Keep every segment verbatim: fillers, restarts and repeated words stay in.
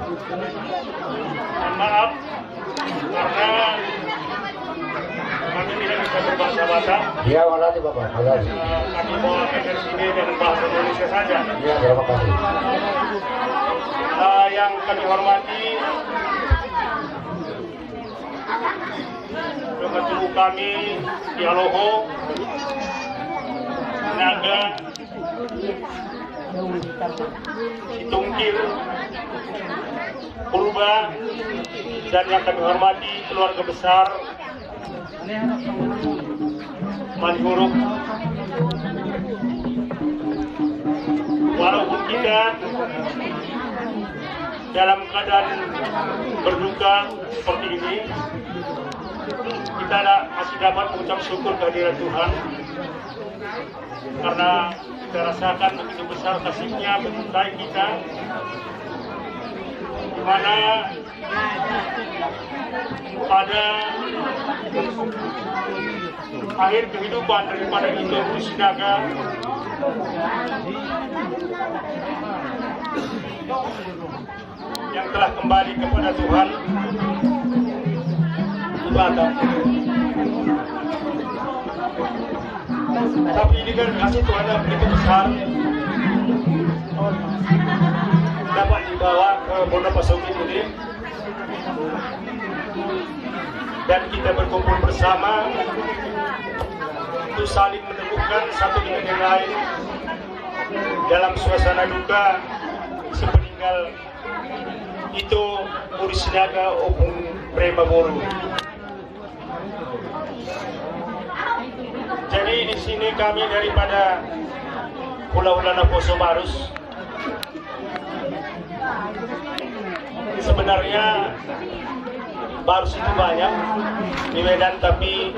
Mohon maaf karena kami tidak bisa berbahasa Batak. Iya, makasih, Bapak. Makasih. Eh, kami bawa versi ini dengan bahasa Indonesia saja. Iya, terima kasih. Eh, yang kami hormati Ketua kami, Sitaloho, Sinaga, Situngkir, Purba, dan yang kami hormati keluarga besar Manihuruk. Walaupun kita dalam keadaan berduka seperti ini, kita da-, masih dapat mengucap syukur kehadirat Tuhan karena kita rasakan begitu besar kasih-Nya mencintai kita, di mana pada akhir kehidupan daripada Ito Boru Sinaga yang telah kembali kepada Tuhan di Batam. Tapi ini kan kasih Tuhan yang begitu besar, dapat dibawa ke Pondok Pasogit ini, dan kita berkumpul bersama untuk saling meneguhkan satu dengan yang lain dalam suasana duka sepeninggal Ito Boru Sinaga Opung Prema Boru. Jadi di sini kami daripada hulahula naposo Barus. Sebenarnya Barus itu banyak di Medan, tapi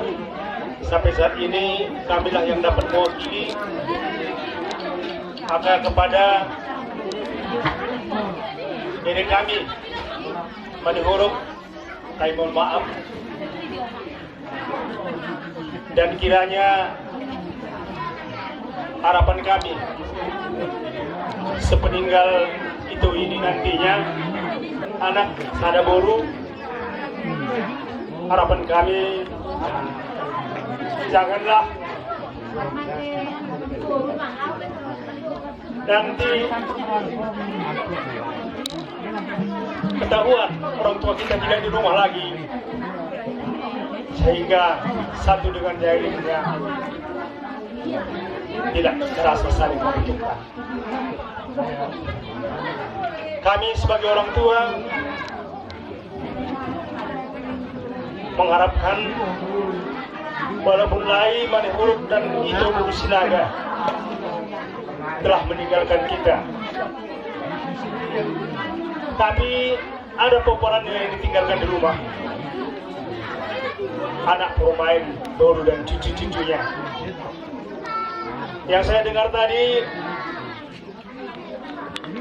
sampai saat ini kamilah yang dapat mewakili. Maka kepada nenek kami Manihuruk, kami mohon maaf. Dan kiranya harapan kami, sepeninggal Ito ini nantinya, anak sada boru, harapan kami, janganlah nanti ketahuan orang tua kita tidak di rumah lagi, sehingga satu dengan yang lainnya tidak merasa saling membutuhkan. Kami sebagai orang tua mengharapkan, walaupun Lai Manihuruk dan Ito Boru Sinaga telah meninggalkan kita, tapi ada pomparan yang ditinggalkan di rumah. Anak, parumaen, boru dan cucu-cucunya. Yang saya dengar tadi,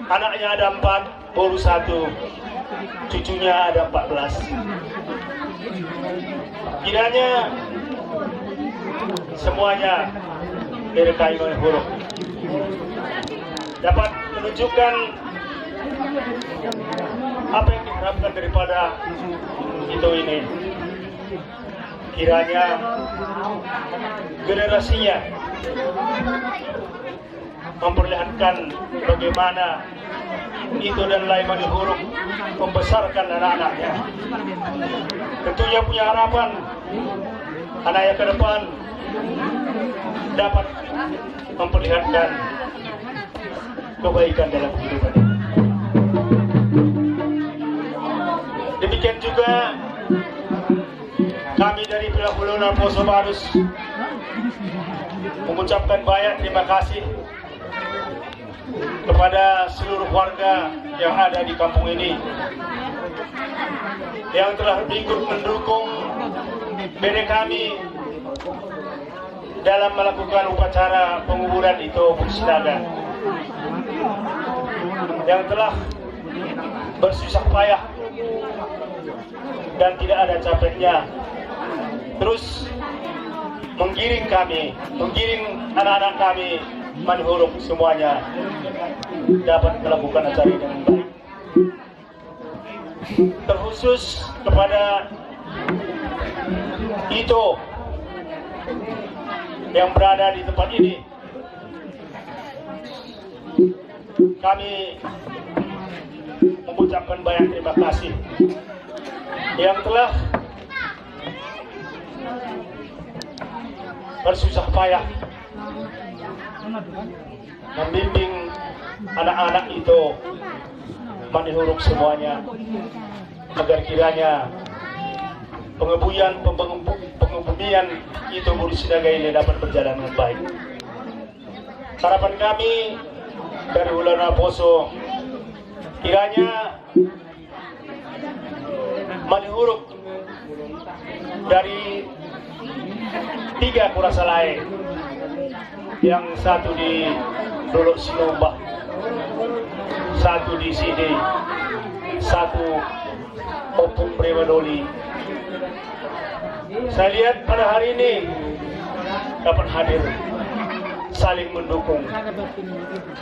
anaknya ada empat, boru satu, cucunya ada empat belas. Kiranya semuanya dari Kai Manihuruk dapat menunjukkan apa yang diharapkan daripada Ito ini. Kiranya generasinya memperlihatkan bagaimana Ito dan Lai Manihuruk membesarkan anak-anaknya. Tentunya punya harapan anaknya ke depan dapat memperlihatkan kebaikan dalam kehidupan ini. Demikian juga kami dari Pihak Hulahula Poso Barus mengucapkan banyak terima kasih kepada seluruh warga yang ada di kampung ini yang telah ikut mendukung bere kami dalam melakukan upacara penguburan Ito Boru Sinaga yang telah bersusah payah dan tidak ada capeknya terus menggiring kami, menggiring anak-anak kami Manihuruk semuanya dapat melakukan acara ini dengan baik. Khusus kepada Ito yang berada di tempat ini, kami mengucapkan banyak terima kasih yang telah bersusah payah membimbing anak-anak Ito Manihuruk semuanya, agar kiranya pengebumian, pengebu-, pengebumian Ito Boru Sinaga ini dapat berjalan dengan baik. Harapan kami dari Hulahula Naposo, kiranya Manihuruk dari tiga kurasa lae, yang satu di Dolok Sinombak, satu di sini, satu Ompung Prima Doli. Saya lihat pada hari ini dapat hadir, saling mendukung,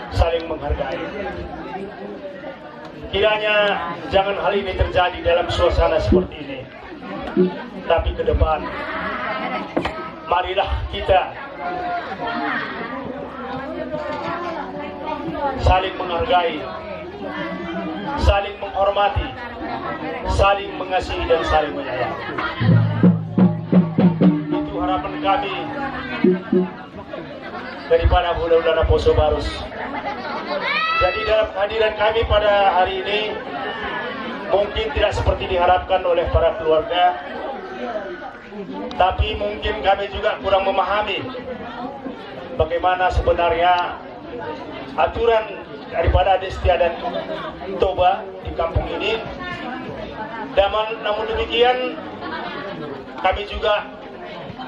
saling menghargai. Kiranya jangan hal ini terjadi dalam suasana seperti ini. Tapi ke depan, marilah kita saling menghargai, saling menghormati, saling mengasihi, dan saling menyayangi. Itu harapan kami daripada Hulahula Naposo Barus. Jadi, dalam kehadiran kami pada hari ini, mungkin tidak seperti diharapkan oleh para keluarga, tapi mungkin kami juga kurang memahami bagaimana sebenarnya aturan daripada adat istiadat Toba di kampung ini. Namun, namun demikian, kami juga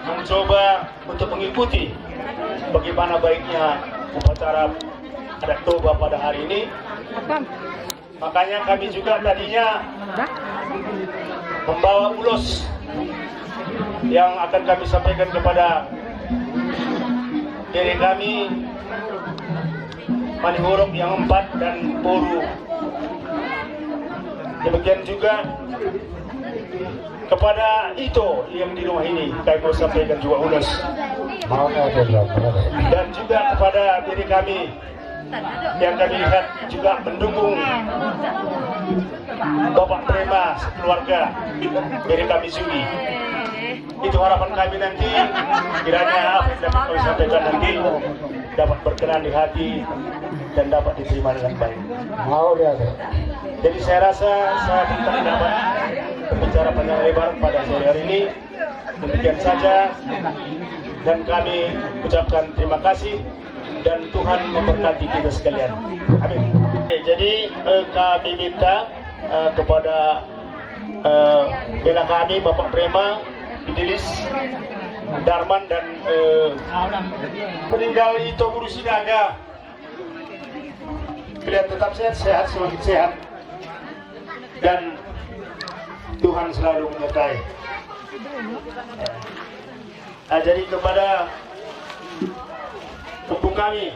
mencoba untuk mengikuti bagaimana baiknya upacara adat Toba pada hari ini. Makanya kami juga tadinya membawa ulos yang akan kami sampaikan kepada diri kami, Manihuruk yang empat dan Boru. Demikian juga kepada Ito yang di rumah ini, kami mau sampaikan juga ulos. Dan juga kepada diri kami yang kami lihat juga mendukung Bapak Prima sekeluarga, diri kami Sudi. Itu harapan kami nanti, kiranya apa yang dapat kami sampaikan nanti dapat berkenan di hati dan dapat diterima dengan baik. Mau dia tuh. Jadi, saya rasa saya tidak dapat berbicara panjang lebar pada sore hari ini. Demikian saja, dan kami ucapkan terima kasih dan Tuhan memberkati kita sekalian. Amin. Oke, jadi, eh, kami minta, eh, kepada, eh, bela kami, Bapak Prima, Fidelis, Darman, dan, eh, meninggal Ito Boru Sinaga. Kalian tetap sehat, sehat, semakin sehat. Dan Tuhan selalu menyertai. Nah, jadi kepada ompu kami,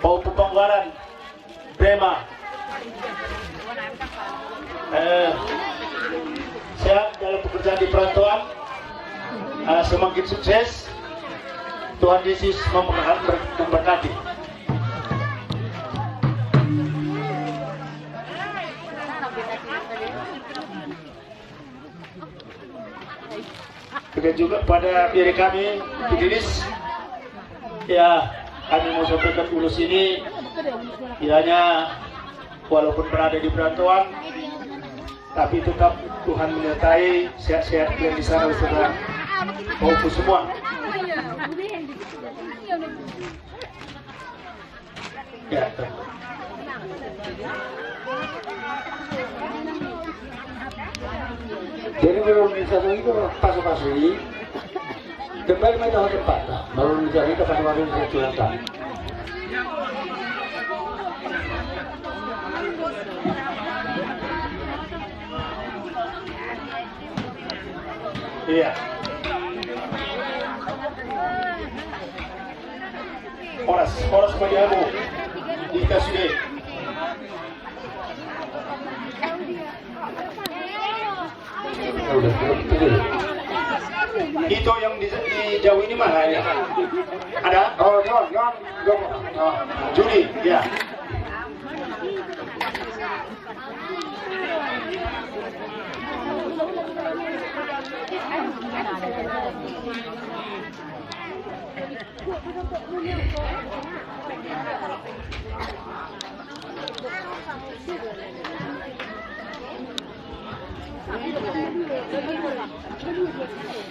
Pak Ompu Panggalan, Prima, eh, sehat dalam pekerjaan di perantauan, eh, semakin sukses. Tuhan Yesus memberkati. Demikian juga pada diri kami, Fidelis. Ya, kami mau sampaikan ulos ini, kiranya walaupun berada di perantauan, tapi tetap Tuhan menyertai, sehat-sehat kalian di sana beserta Pak Ompu semua. Ya, tetap. Jadi, molo di sana itu pasu-pasu i, kembali mai tahu tempat, nah. Molo di sana itu pasu-pasu i, saya curahkan. Iya. Horas, horas ma di hamu. Di ita sude. Ito yang di, di jauh ini mana ya? Ada? Oh, John, John, John. Oh, Juni, ya.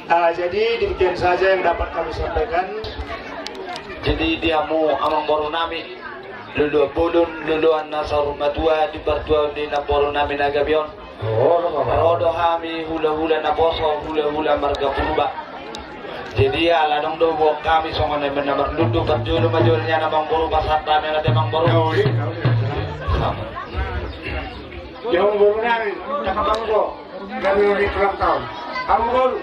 Ah, jadi demikian saja yang dapat kami sampaikan. Jadi di hamu amangboru nami, loloan bolon, loloan na saur matua, di partuaon ni namboru nami na gabe on. Ro do hami hulahula naposo, hulahula marga Purba. Jadi ala adong do huboan hami songon na marlundu, parjolo ma jolo nian amangboru pasahat hami, ate amangboru. Amangboru nami, cakap amangboru. Kami ulang tahun. Amangboru.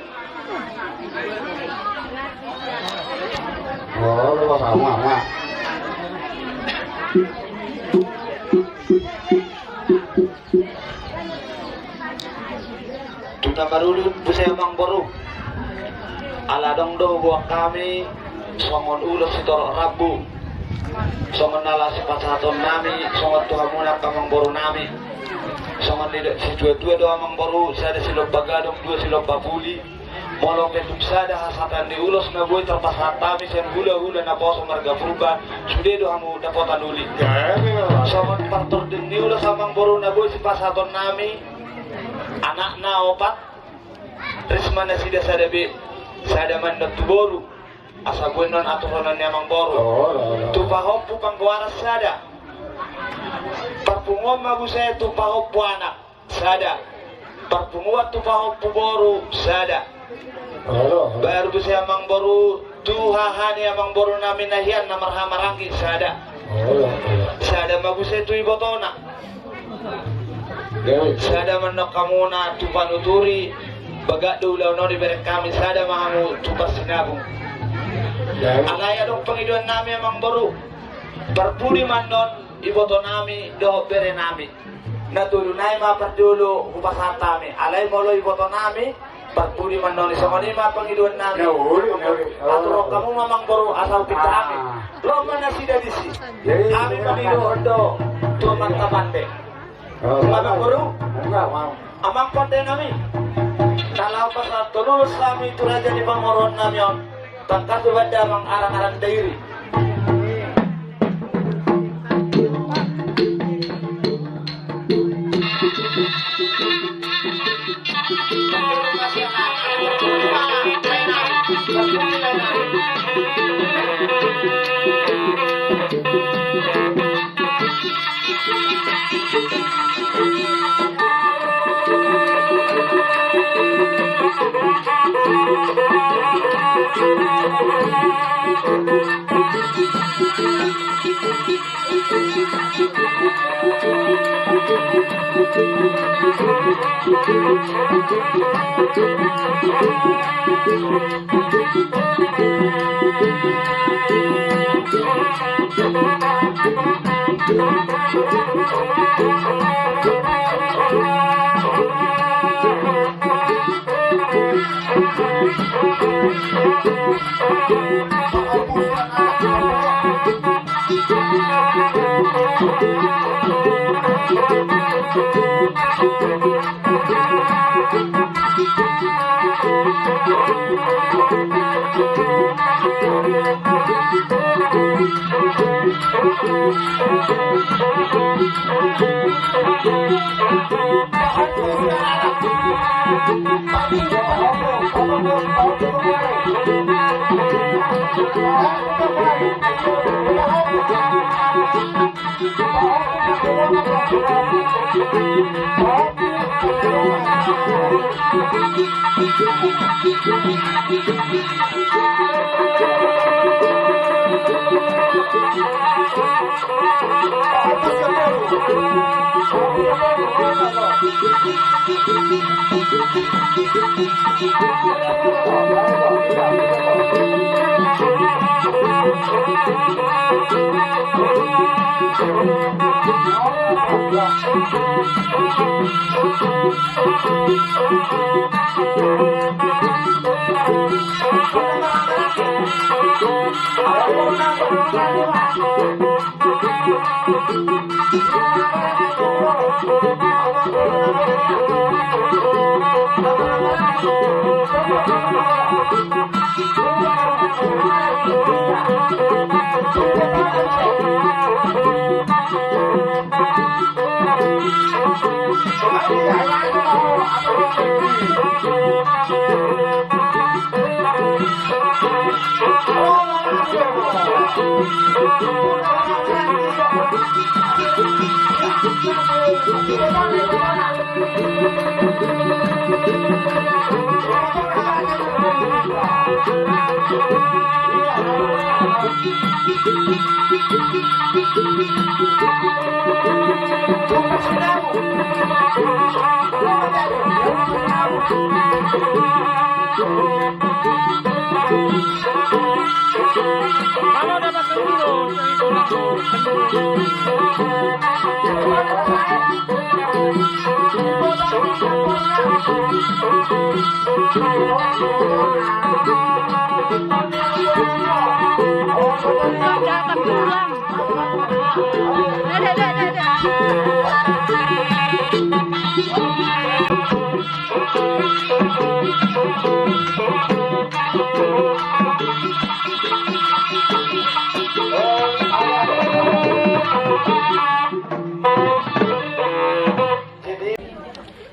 Oh, lu sama, sama. Tu na marudut muse amangboru. Ala adong do huboan hami songon ulos sitorop rambu. Songon na laho sipasahaton nami, songon tu hamuna amangboru nami. Songon nidok situatua do amangboru, sada silompa gadong, dua silompa puli. Molo pe tung sada hasahatan ni ulos na boi tarpasahat hami sian hulahula naposo marga Purba, sude do hamu dapotan uli. Songon partording ni ulos amangboru na boi sipasahaton nami, anakna opat, ris ma nasida sada be, sada mandok tu boru, asa boi non aturonon ni amangboru. Tu pahompu panggoaran sada. Parpunguan ma muse tu pahompu anak. Sada. Parpunguan tu pahompu boru sada. Baru muse amangboru tu haha ni amangboru nami na hian na marhaha maranggi sada. Sada ma muse tu ibotona. Sada mandok hamuna tu panuturi, bagak do ulaon on dibereng hami, sada ma hamu tu parsinabung. Alai adong pangidoan nami amangboru, parpudi ma annon iboto nami dohot bere nami. Na tolu nai ma parjolo hupasahat hami. Alai molo iboto nami, parpudi ma annon i, songon i ma pangidoan nami. Aturhon hamu ma amangboru asa hupinta hami. Ro ma nasida disi. Hami mangidohon do tu amanta pande. Amangboru. Amang pande nami. Na laho pasahathon ulos hami tu raja ni pamoruon nami on. Tangkas do banda amang arangaran dairi.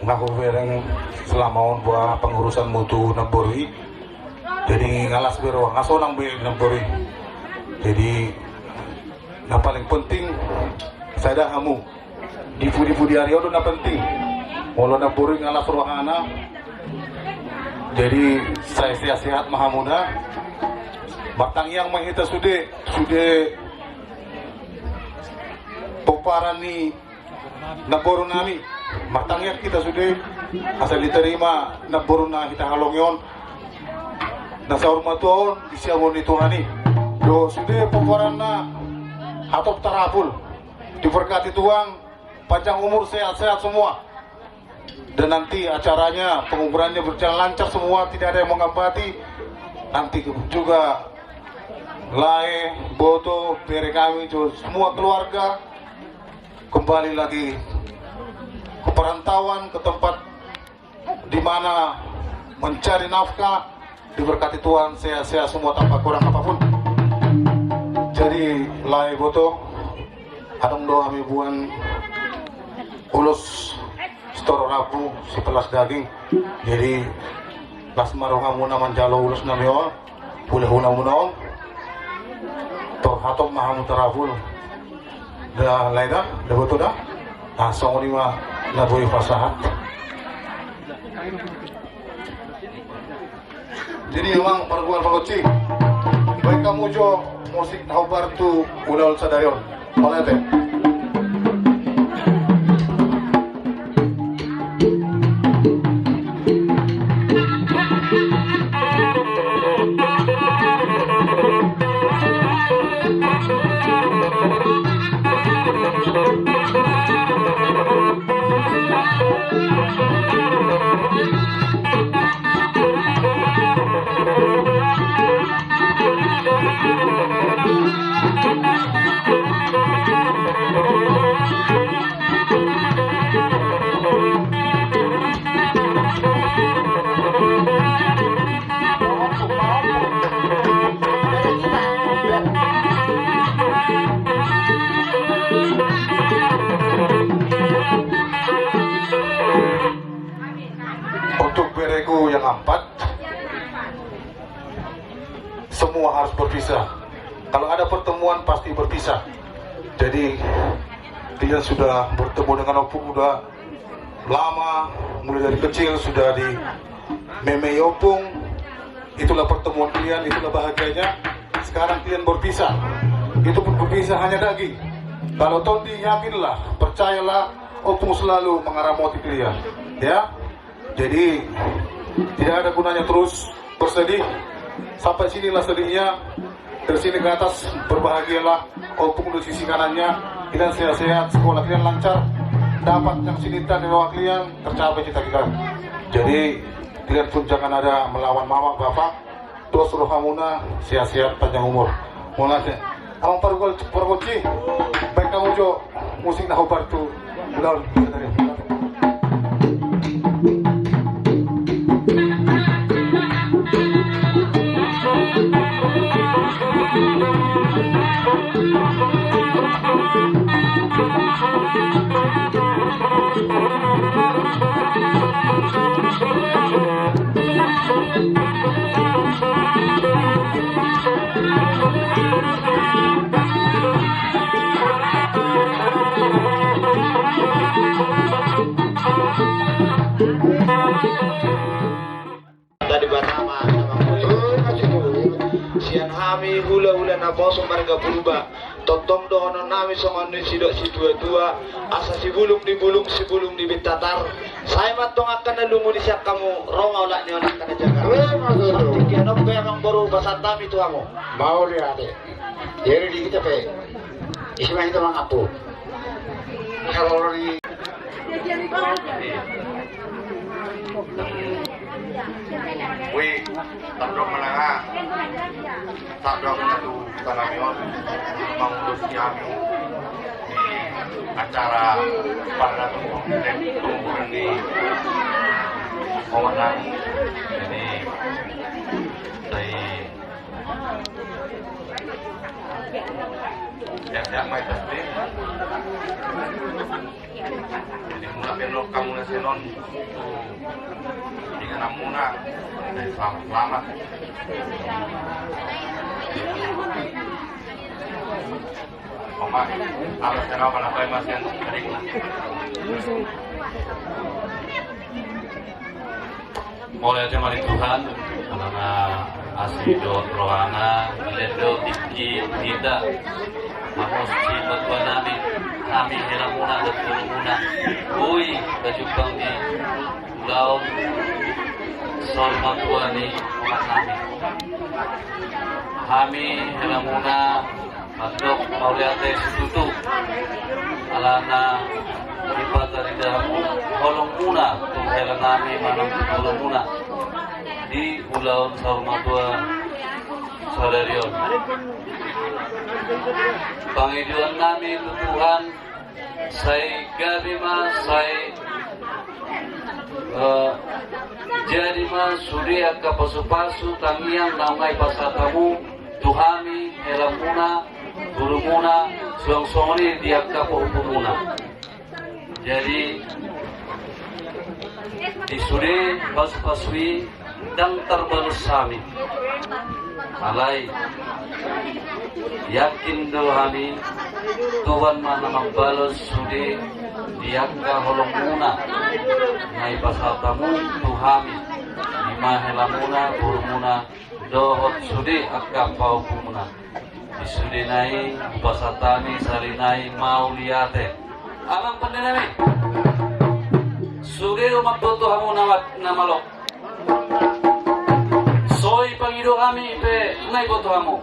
Nga hubereng selama on buat pengurusanmu tu namboru i. Jadi nga las be roha, nga sonang be namboru i. Jadi na paling penting sada hamu. Di pudi-pudi ari on do na penting. Molo namboru i nga las rohana. Jadi sai sehat-sehat ma hamuna. Martangiang ma hita sude, sude pomparan ni namboru nami, martangiang hita sude, asa diterima namboru na hita halongi on, na saur matua on di siamun ni Tuhan i. Dohot sude pomparanna hatop tarapul, diberkati Tuhan, panjang umur, sehat-sehat semua. Dan nanti acaranya, penguburannya berjalan lancar semua, tidak ada yang menghambati. Nanti juga lae, boto, bere kami, semua keluarga kembali lagi ke perantauan, ke tempat di mana mencari nafkah, diberkati Tuhan, sehat-sehat semua tanpa kurang apapun. Jadi, lae boto, adong do hami boan ulos, sitoro rambu, sipelas daging. Jadi, las ma rohamuna manjalo ulos nami on, hulahula muna on. Tor hatop ma hamu tarapul. Da lae da, da boto da. Nah, songon i ma na boi pasahat. Jadi memang pargual pagonsi. Baen hamu jo musik na hombar tu ulaon sadari on. Mauliate. Untuk bereku yang empat, semua harus berpisah. Kalau ada pertemuan, pasti berpisah. Jadi, kalian sudah bertemu dengan ompung udah lama, mulai dari kecil sudah di memei ompung. Itulah pertemuan kalian, itulah bahagianya. Sekarang kalian berpisah. Itu pun berpisah hanya daging. Kalau tondi, yakinlah, percayalah, ompung selalu mengaramoti kalian. Ya. Jadi, tidak ada gunanya terus bersedih. Sampai sinilah sedihnya. Dari sini ke atas, berbahagialah. Ompung di sisi kanannya, kalian sehat-sehat, sekolah kalian lancar, dapat yang sinita di bawah kalian, tercapai cita-cita. Jadi, kalian pun jangan ada melawan mama, bapak. Dos rohamuna, sehat-sehat, panjang umur. Mauliate. Amang Pargol, Pargonsi, baen hamu jo musik na hombar tu ulaon. Tadi pertama, sian hami hulahula na poso marga Purba. Tongtong dohonon nami songon ni sidok situatua, asa sibulung ni bulung, sibulung ni bintatar. Sai ma antong angka na lungun i sian hamu, ro ma olat ni olat angka na jaga. Tingki on pe amang boru, pasahat hami tu hamu. Mauliate. Jadi di hita pe, isi ma hita mangampu. Kalau di Wi, tandok mananga, tandok manatu tanami on, mangurusi hami di acara pada tu dan pengukuran di Oman. Jadi, dari Jadi mulak pe hamu na sian on tu ingananmuna. Jadi selamat, selamat. Oma, alas kenapa na bae masian adikna. Mauliate ma di Tuhan, karena asi dohot rohana, dilehon do tingki hita, mangihut simatua nami, hami helamuna dohot borumuna, boi tajumpang di ulaon saur matua ni omak nami. Hami helamuna mandok mauliate situtu, alana dipatarida hamu holongmuna tu hela nami manang tu borumuna di ulaon saur matua sadari on. Pangidoan nami tu Tuhan, sai gabe ma, sai, eh, jadi ma sude angka pasupasu tangiang naung dipasahat hamu tu hami helamuna, borumuna, suang songon i di angka pahompunmuna. Jadi di sude pasupasu i ndang tarbalos hami. Alai yakin do hami, Tuhan ma na mambalos sude di angka holongmuna na dipasahat hamu tu hami, i ma helamuna, borumuna, dohot sude angka pahompunmuna. Di sude nai hupasahat hami sahali nai mauliate. Amang pande nami, sude do mamboto hamu na ma-, na malo. Soi pangido hami pe na diboto hamu.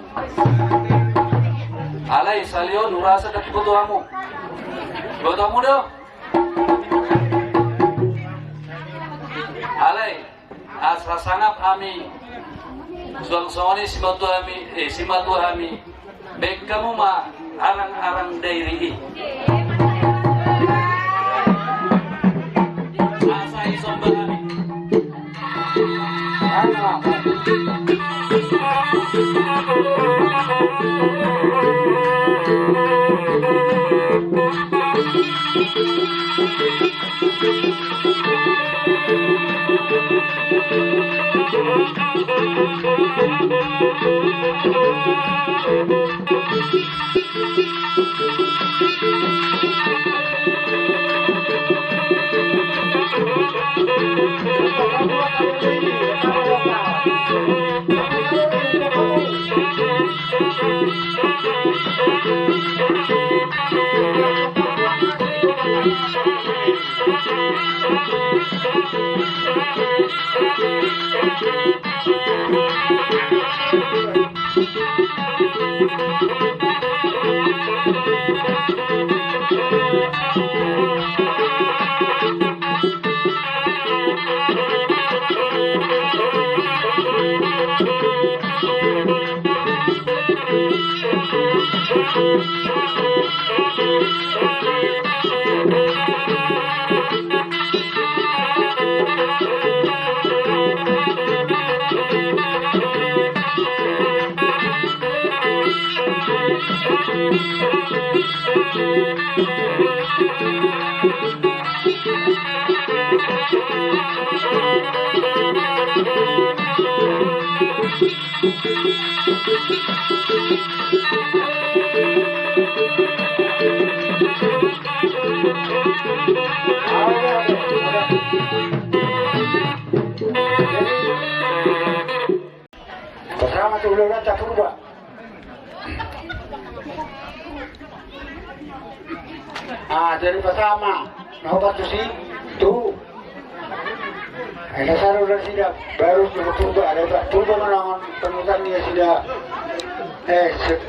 Alai sahali on hurasa ndang diboto hamu. Diboto hamu do? Alai asa sangap hami, suang songon i simatua hami, eh, simatua hami, baen hamu ma arang-arang dairi i. Asa disomba hami. Pasahat ma tu hulahulanta Purba. Ah, jadi pasahat ma. Na opat tusi tu. Ai na sada do nasida Barus dohot Purba, ada Purba manang pangurusan ni nasida. Eh, se-,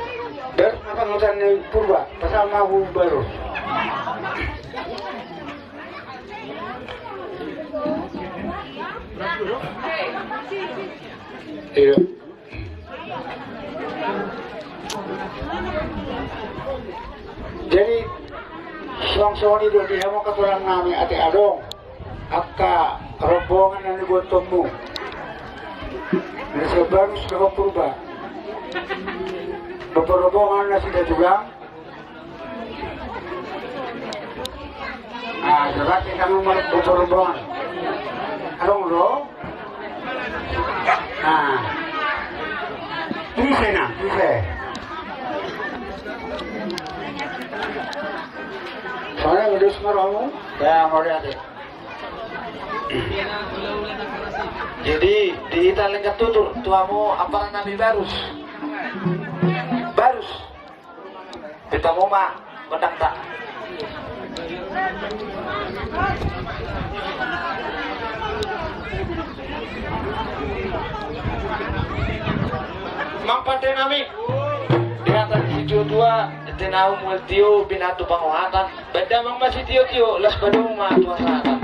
Barus ma pangurusan ni Purba, pasahat ma tu Barus. Iya. Jadi suang songon i do di hamu angka tulang nami, ate adong angka rombongan na nibuathonmu. Nasida Barus dohot Purba. Bapa rombongan nasida tulang. Ah, coba kita mau melok bobor bong. Adong do. Ah. Ise na, ise. Soalnya ngedus ma rohamu. Ya, mau lihat ya. Jadi, di hita lengket tutur, tu hamu ampara nami Barus. Barus. Pita moma, gondang ta. Amang pande nami. Di hata ni situatua, di na ummual tio, binatu pangohatan. Baen damang ma sitiotio, las padomu ma tu hasahatan.